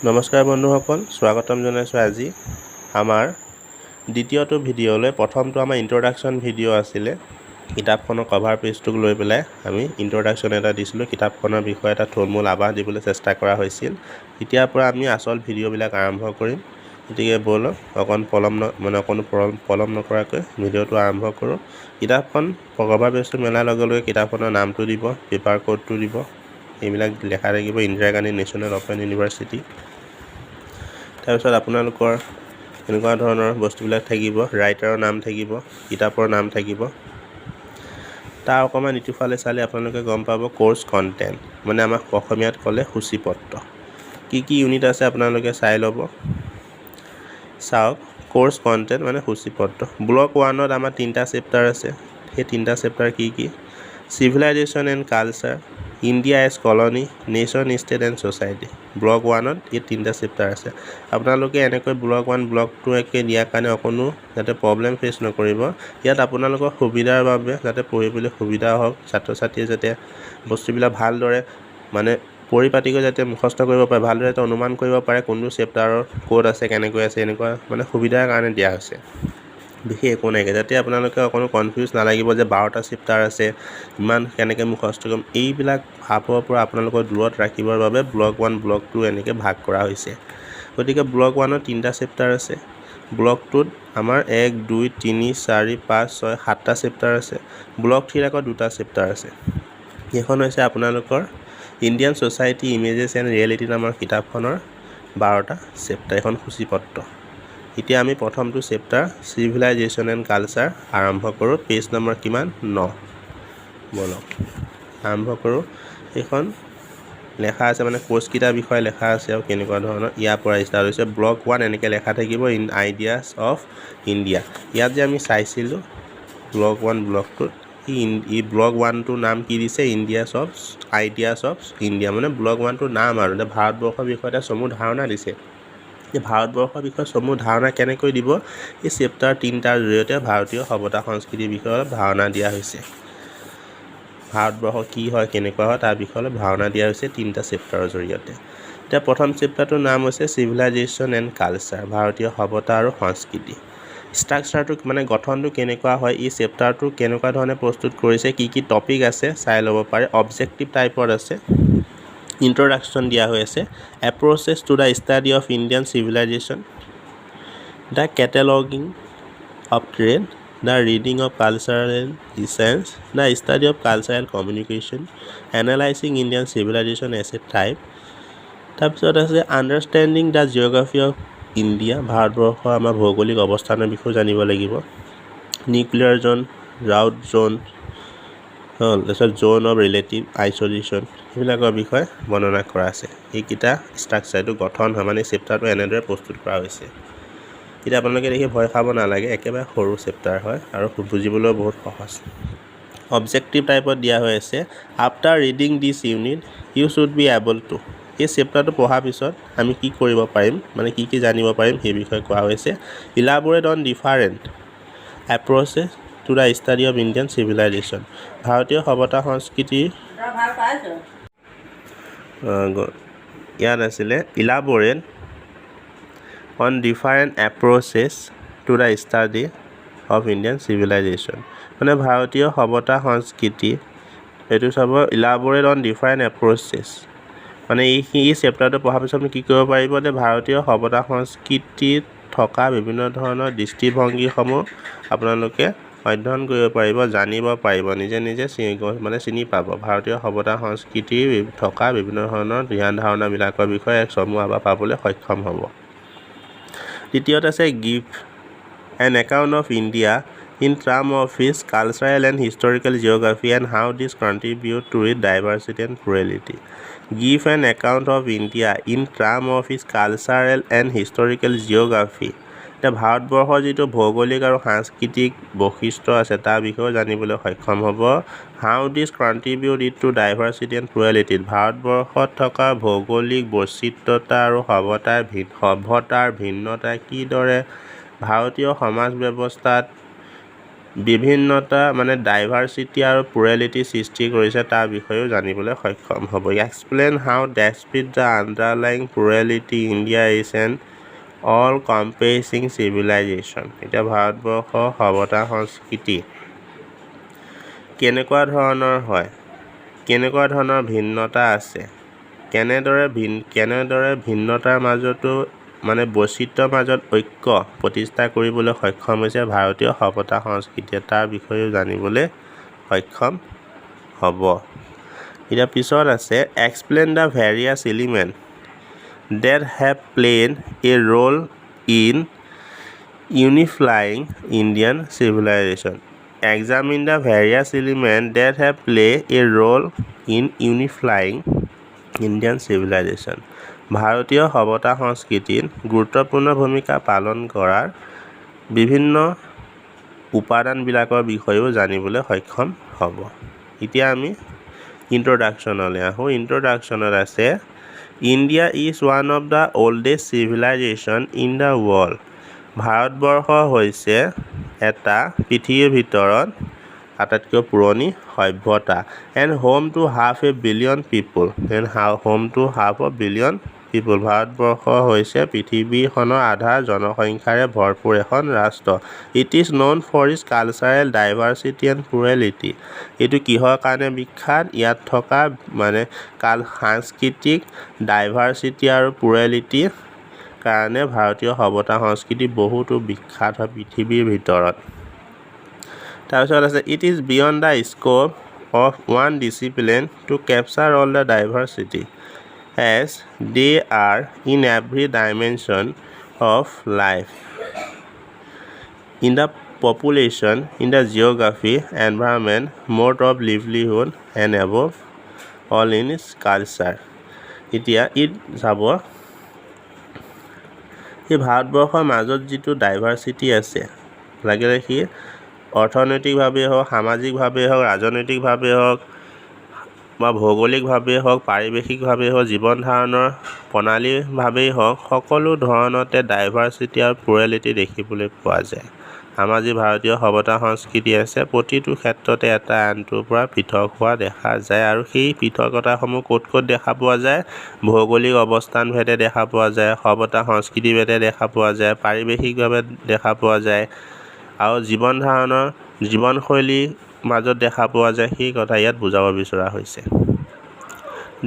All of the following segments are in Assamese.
নমস্কাৰ বন্ধুসকল, স্বাগতম জনাইছোঁ আজি আমাৰ দ্বিতীয়টো ভিডিঅ'লৈ। প্ৰথমটো আমাৰ ইণ্ট্ৰডাকশ্যন ভিডিঅ' আছিলে। কিতাপখনৰ কভাৰ পেজটোক লৈ পেলাই আমি ইণ্ট্ৰডাকশ্যন এটা দিছিলোঁ, কিতাপখনৰ বিষয়ে এটা থুলমূল আভাস দিবলৈ চেষ্টা কৰা হৈছিল। এতিয়াৰ পৰা আমি আচল ভিডিঅ'বিলাক আৰম্ভ কৰিম। গতিকে ব'লক, অকণ পলম ন মানে অকণো পলম নকৰাকৈ ভিডিঅ'টো আৰম্ভ কৰোঁ। কিতাপখন কভাৰ পেজটো মেলাৰ লগে লগে কিতাপখনৰ নামটো দিব, পেপাৰ ক'ডটো দিব, এইবিলাক লেখা থাকিব, Indira Gandhi national open university. তাৰপিছত আপোনালোকৰ এনেকুৱা ধৰণৰ বস্তুবিলাক থাকিব, ৰাইটাৰৰ নাম থাকিব, কিতাপৰ নাম থাকিব। তাৰ অকণমান ইটোফালে চালে আপোনালোকে গম পাব ক'ৰ্চ কণ্টেণ্ট, মানে আমাক অসমীয়াত ক'লে সূচীপত্ৰ। কি কি ইউনিট আছে আপোনালোকে চাই ল'ব। চাওক, ক'ৰ্চ কণ্টেণ্ট মানে সূচীপত্ৰ। ব্লক ওৱানত আমাৰ তিনিটা চেপ্টাৰ আছে। সেই তিনিটা চেপ্টাৰ কি কি? Civilization and culture, India as colony, nation state and society. Block ওৱানত এই তিনিটা চেপ্টাৰ আছে। আপোনালোকে এনেকৈ ব্লক ওৱান, ব্লক টু একে দিয়াৰ কাৰণে অকণো যাতে প্ৰব্লেম ফেচ নকৰিব, ইয়াত আপোনালোকৰ সুবিধাৰ বাবে, যাতে পঢ়িবলৈ সুবিধা হওক, ছাত্ৰ ছাত্ৰীয়ে যাতে বস্তুবিলাক ভালদৰে মানে পৰিপাটিকৈ যাতে মুখস্থ কৰিব পাৰে, ভালদৰে যাতে অনুমান কৰিব পাৰে কোনটো চেপ্টাৰৰ ক'ত আছে, কেনেকৈ আছে, এনেকুৱা মানে সুবিধাৰ কাৰণে দিয়া হৈছে। বিশেষ একো নাইকিয়া, যাতে আপোনালোকে অকণো কনফিউজ নালাগিব যে 12টা চেপ্টাৰ আছে, ইমান কেনেকৈ মুখস্থ কৰিম। এইবিলাক ভাৱৰ পৰা আপোনালোকক দূৰত ৰাখিবৰ বাবে ব্লক ওৱান, ব্লক টু এনেকৈ ভাগ কৰা হৈছে। গতিকে ব্লক ওৱানত তিনিটা চেপ্টাৰ আছে। ব্লক টুত আমাৰ এক, দুই, তিনি, চাৰি, পাঁচ, ছয়, সাতটা চেপ্টাৰ আছে। ব্লক থ্ৰীত আকৌ দুটা চেপ্টাৰ আছে। সেইখন হৈছে আপোনালোকৰ Indian Society Images and Reality নামৰ কিতাপখনৰ 12টা চেপ্টাৰ, এখন সূচীপত্ৰ। এতিয়া আমি প্ৰথমটো চেপ্টাৰ চিভিলাইজেশ্যন এণ্ড কালচাৰ আৰম্ভ কৰোঁ। পেজ নম্বৰ কিমান? 9। ব'লক, আৰম্ভ কৰোঁ। এইখন লেখা আছে, মানে কোৰ্চকেইটাৰ বিষয়ে লেখা আছে আৰু কেনেকুৱা ধৰণৰ। ইয়াৰ পৰা ষ্টাৰ্ট হৈছে ব্লক ওৱান, এনেকৈ লেখা থাকিব ইন আইডিয়াছ অফ ইণ্ডিয়া। ইয়াত যে আমি চাইছিলোঁ ব্লক ওৱান, ব্লক টুত ই ব্লক ওৱানটোৰ নাম কি দিছে? India's of ideas of India, মানে ব্লক ওৱানটোৰ নাম আৰু এতিয়া ভাৰতবৰ্ষৰ বিষয়ে এটা চমু ধাৰণা দিছে। এই ভাৰতবৰ্ষৰ বিষয়ে চমু ধাৰণা কেনেকৈ দিব? এই চেপ্টাৰ তিনিটাৰ জৰিয়তে ভাৰতীয় সভ্যতা সংস্কৃতিৰ বিষয়ে অলপ ধাৰণা দিয়া হৈছে। ভাৰতবৰ্ষ কি হয়, কেনেকুৱা হয়, তাৰ বিষয়ে অলপ ধাৰণা দিয়া হৈছে তিনিটা চেপ্টাৰৰ জৰিয়তে। এতিয়া প্ৰথম চেপ্টাৰটোৰ নাম হৈছে চিভিলাইজেশ্যন এণ্ড কালচাৰ, ভাৰতীয় সভ্যতা আৰু সংস্কৃতি। ষ্ট্ৰাকচাৰটো মানে গঠনটো কেনেকুৱা হয়, এই চেপ্টাৰটো কেনেকুৱা ধৰণে প্ৰস্তুত কৰিছে, কি কি টপিক আছে চাই ল'ব পাৰে। অবজেক্টিভ টাইপত আছে। ইণ্ট্ৰডাকশ্যন দিয়া হৈ আছে, approaches to the study of Indian civilization, the cataloguing of trade, the reading of cultural essence, the study of cultural communication, analysing Indian civilization as a type। তাৰপিছত আছে understanding the geography of India, ভাৰতবৰ্ষৰ আমাৰ ভৌগোলিক অৱস্থানৰ বিষয়েও জানিব লাগিব। নিউক্লিয়াৰ জ'ন, ডাউট জ'ন হ'ল, তাৰপিছত জ'ন অফ ৰিলেটিভ আইচলেশ্যন, সেইবিলাকৰ বিষয়ে বৰ্ণনা কৰা আছে। এইকেইটা ষ্ট্ৰাকচাৰটো গঠন হয়, মানে চেপ্টাৰটো এনেদৰে প্ৰস্তুত কৰা হৈছে। এতিয়া আপোনালোকে দেখি ভয় খাব নালাগে, একেবাৰে সৰু চেপ্টাৰ হয় আৰু বুজিবলৈও বহুত সহজ। অবজেক্টিভ টাইপত দিয়া হৈ আছে। After reading this unit, you should be able to, এই চেপ্টাৰটো পঢ়াৰ পিছত আমি কি কৰিব পাৰিম, মানে কি কি জানিব পাৰিম, সেই বিষয়ে কোৱা হৈছে। Elaborate on different approaches to the study of Indian civilization, ভাৰতীয় সভ্যতা সংস্কৃতিৰ ইয়াত আছিলে elaborate on different approaches to the study of Indian civilization, মানে ভাৰতীয় সভ্যতা সংস্কৃতি। এইটো চাব, ইলাবৰেট অন ডিফাৰেণ্ট এপ্ৰ'চেছ, মানে এই চেপ্টাৰটো পঢ়াৰ পিছত আপুনি কি কৰিব পাৰিব যে ভাৰতীয় সভ্যতা সংস্কৃতিত থকা বিভিন্ন ধৰণৰ দৃষ্টিভংগীসমূহ আপোনালোকে অধ্যয়ন কৰিব পাৰিব, জানিব পাৰিব, নিজে নিজে মানে চিনি পাব। ভাৰতীয় সভ্যতা সংস্কৃতিৰ থকা বিভিন্ন ধৰণৰ ধ্যান ধাৰণাবিলাকৰ বিষয়ে এক চমু আভাস পাবলৈ সক্ষম হ'ব। দ্বিতীয়ত আছে give an account of India in term of its cultural and historical geography and how this contribute to its diversity and plurality. Give an account of India in term of its cultural and historical geography। এতিয়া ভাৰতবৰ্ষৰ যিটো ভৌগোলিক আৰু সাংস্কৃতিক বৈশিষ্ট্য আছে, তাৰ বিষয়েও জানিবলৈ সক্ষম হ'ব। How this contribute it to diversity and plurality, ভাৰতবৰ্ষত থকা ভৌগোলিক বৈচিত্ৰতা আৰু সভ্যতাৰ ভিন্নতাই কিদৰে ভাৰতীয় সমাজ ব্যৱস্থাত বিভিন্নতা মানে ডাইভাৰ্চিটি আৰু প্লুৰেলিটি সৃষ্টি কৰিছে, তাৰ বিষয়েও জানিবলৈ সক্ষম হ'ব। Explain how, despite the underlying plurality, India is an all encompassing civilization. এতিয়া ভাৰতবৰ্ষৰ সভ্যতা সংস্কৃতি কেনেকুৱা ধৰণৰ হয়, কেনেকুৱা ধৰণৰ ভিন্নতা আছে, কেনেদৰে ভিন্নতাৰ মাজতো মানে বৈচিত্ৰ্যৰ মাজত ঐক্য প্ৰতিষ্ঠা কৰিবলৈ সক্ষম হৈছে ভাৰতীয় সভ্যতা সংস্কৃতিয়ে, তাৰ বিষয়েও জানিবলৈ সক্ষম হ'ব। এতিয়া পিছত আছে explain the various element that have played a role in unifying Indian civilization. Examine the various element that have play a role in unifying Indian civilization. ভাৰতীয় সভ্যতা সংস্কৃতিত গুৰুত্বপূৰ্ণ ভূমিকা পালন কৰাৰ বিভিন্ন উপাদানবিলাকৰ বিষয়েও জানিবলৈ সক্ষম হ'ব। এতিয়া আমি ইণ্ট্ৰডাকশ্যনলৈ আহোঁ। ইণ্ট্ৰডাকশ্যনত আছে, India is one of the oldest civilization in the world. Bharatvarsha হৈছে এটা পৃথিৱীৰ ভিতৰত আটাইতকৈ পুৰণি সভ্যতা, and home to half a billion people, and home to half a billion people. Bharatvarsha হৈছে পৃথিৱীখনৰ আধা জনসংখ্যাৰে ভৰপূৰ এখন ৰাষ্ট্ৰ। It is known for its cultural diversity and plurality. এইটো কিহৰ কাৰণে বিখ্যাত? ইয়াত থকা মানে সাংস্কৃতিক ডাইভাৰ্চিটি আৰু প্লুৰেলিটিৰ কাৰণে ভাৰতীয় সভ্যতা সংস্কৃতি বহুতো বিখ্যাত হয় পৃথিৱীৰ ভিতৰত। তাৰপিছত আছে, it is beyond the scope of one discipline to capture all the diversity, as they are in every dimension of life, in the population, in the geography, environment, mode of livelihood and above all in its culture. এতিয়া ইত চাব, এই ভাৰতবৰ্ষৰ মাজত যিটো ডাইভাৰ্চিটি আছে, লাগিলে সি অৰ্থনৈতিকভাৱেই হওক, সামাজিকভাৱেই হওক, ৰাজনৈতিকভাৱেই হওক বা ভৌগোলিকভাৱেই হওক, পাৰিৱেশিকভাৱেই হওক, জীৱন ধাৰণৰ প্ৰণালীভাৱেই হওক, সকলো ধৰণতে ডাইভাৰ্চিটি আৰু প্লুৰেলিটি দেখিবলৈ পোৱা যায়। আমাৰ যি ভাৰতীয় সভ্যতা সংস্কৃতি আছে, প্ৰতিটো ক্ষেত্ৰতে এটা আনটোৰ পৰা পৃথক হোৱা দেখা যায়। আৰু সেই পৃথকতাসমূহ ক'ত ক'ত দেখা পোৱা যায়? ভৌগোলিক অৱস্থান ভেদে দেখা পোৱা যায়, সভ্যতা সংস্কৃতি ভেদে দেখা পোৱা যায়, পাৰিৱেশিকভাৱে দেখা পোৱা যায় আৰু জীৱন ধাৰণৰ জীৱনশৈলীৰ মাজত দেখা পোৱা যায়। সেই কথা ইয়াত বুজাব বিচৰা হৈছে।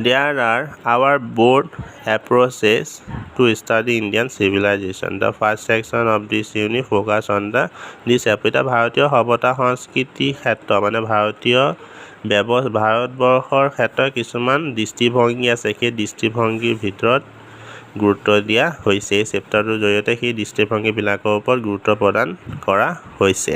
There are our broad approaches to study Indian civilization. The first section of this unit focus on the this. এতিয়া ভাৰতীয় সভ্যতা সংস্কৃতিৰ ক্ষেত্ৰ মানে ভাৰতীয় ভাৰতবৰ্ষৰ ক্ষেত্ৰত কিছুমান দৃষ্টিভংগী আছে। সেই দৃষ্টিভংগীৰ ভিতৰত গুৰুত্ব দিয়া হৈছে। এই চেপ্টাৰটোৰ জৰিয়তে সেই দৃষ্টিভংগীবিলাকৰ ওপৰত গুৰুত্ব প্ৰদান কৰা হৈছে।